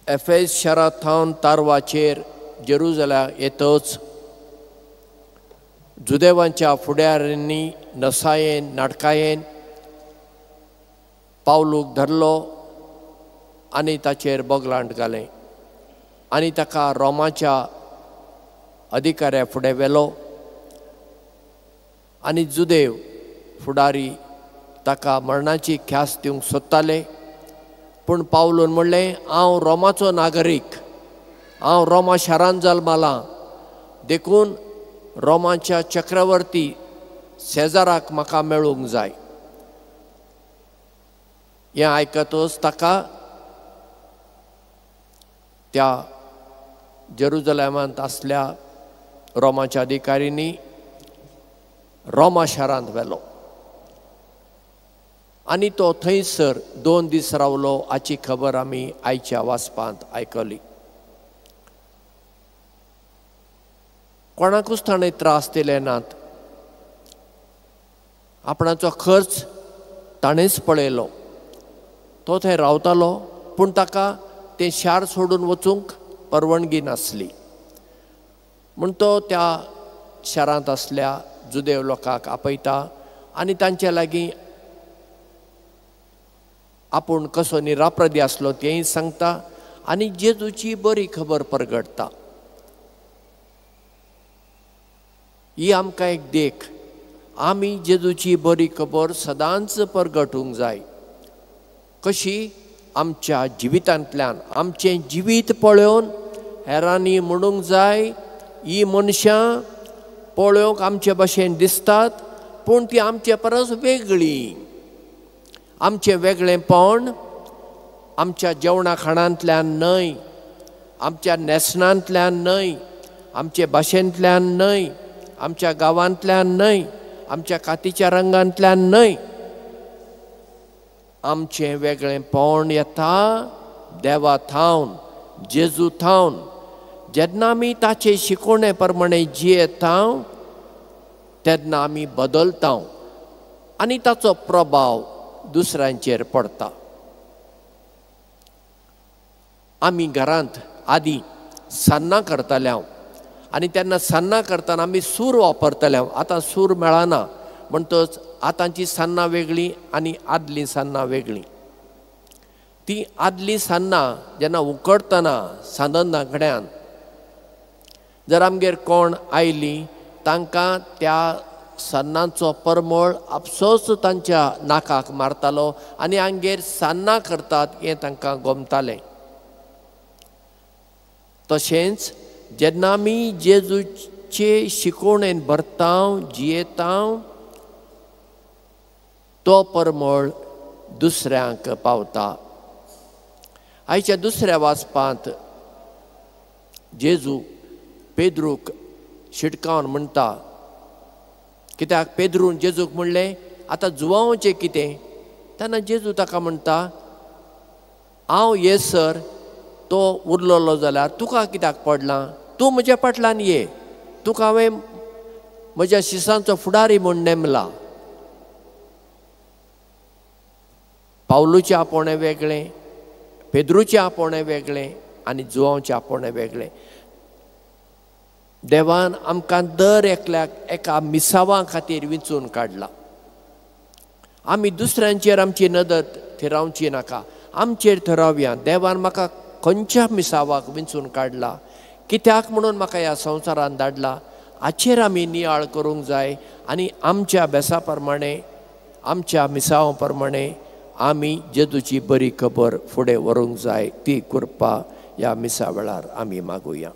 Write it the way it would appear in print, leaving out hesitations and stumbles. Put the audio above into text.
एफेस शारा थावन तारवाचेर जेरुजला येतच जुदेवांच्या फुडाऱ्यांनी नसायेन नाटकायेन पावलूक धरलो आनी ताचेर बगलांट घालें आनी ताका रोमाच्या अधिकाऱ्या फुडें व्हेलो आनी जुदेव फुडारी ताका मरणाची ख्यास्त दिवंक सोदताले. पूण पावलून म्हणलें, हांव रोमाचो नागरीक, हांव रोमा शारांत जल्मलां, देखून रोमाच्या चक्रवर्ती सेजाराक म्हाका मेळूंक जाय. हें आयकतच ताका त्या जेरुजलेमांत आसल्या रोमाच्या अधिकाऱ्यांनी रोमा शारांत व्हेलो आनी तो थंयसर 2 दीस रावलो हाची खबर आमी आयच्या वाचपांत आयकली. कोणाकूच ताणें त्रास दिले नात, आपणाचो खर्च ताणेंच पळयलो. तो थंय रावतालो पूण ताका तें शार सोडून वचूंक परवानगी नासली, म्हूण तो त्या शारांत आसल्या जुदेव लोकांक आपयता आनी तांचे लागीं आपूण कसो निराप्रदी आसलो तेंय सांगता आनी जेजूची बरी खबर परगटता. ही आमकां एक देख, आमी जेजूची बरी खबर सदांच परगटूंक जाय. कशी? आमच्या जिवितांतल्यान, आमचें जिवीत पळोवन हेरांनी म्हणूंक जाय, ही मनशां पळोवंक आमचे भशेन दिसतात पूण ती आमचे परस वेगळी. आमचें वेगळेंपण आमच्या जेवणा खाणांतल्यान न्हय, आमच्या न्हेसणांतल्यान न्हय, आमचे भाशेंतल्यान न्हय, आमच्या गांवांतल्यान न्हय, आमच्या कातीच्या रंगांतल्यान न्हय. आमचें वेगळेंपण येता देवा थावन, जेजू थावन. जेन्ना आमी ताचे शिकोवणे प्रमाणे जियेता तेन्ना आमी बदलता आनी ताचो प्रभाव दुसऱ्यांचेर पडटा. आमी घरांत आदीं सान्नां करताले हांव आनी तेन्ना सान्नां करतना आमी सूर वापरताले हांव. आतां सूर मेळना म्हणटच आतांची सान्नां वेगळीं आनी आदलीं सान्नां वेगळीं. ती आदलीं सान्नां जेन्ना उकडटना सान्न धांकड्यान जर आमगेर कोण आयलीं तांकां त्या सान्नांचो परमळ आपसोच तांच्या नाकाक मारतालो आनी आमगेर सान्नां करतात हें तांकां गोमतालें. तशेंच जेन्ना आमी जेजूचे शिकोवणेन भरता जियेता तो परमळ दुसऱ्यांक पावता. आयच्या दुसऱ्या वाचपांत जेजू पेद्रूक शिटकावन म्हणटा, कित्याक पेद्रून जेजूक म्हणलें आतां जुवांवचें कितें? तेन्ना जेजू ताका म्हणटा, हांव येसर तो उरलेलो जाल्यार तुका कित्याक पडलां? तूं म्हज्या फाटल्यान ये, तुका हांवें म्हज्या शिसांचो फुडारी म्हूण नेमला. पावलूचें आपोवणें वेगळें, पेद्रूचें आपोवणें वेगळें आनी जुवांवचें आपोवणें वेगळें. देवान आमकां दर एकल्याक एका मिसावा खातीर विंचून काडला. आमी दुसऱ्यांचेर आमची नदर थिरावची नाका, आमचेर थरावया. देवान म्हाका खंयच्या मिसावाक विंचून काडला, कित्याक म्हणून म्हाका ह्या संवसारान धाडला, हाचेर आमी नियाळ करूंक जाय आनी आमच्या बेसा प्रमाणे, आमच्या मिसावा प्रमाणे आमी जेजूची बरी खबर फुडें व्हरूंक जाय. ती कृपा ह्या मिसा वेळार आमी मागुया.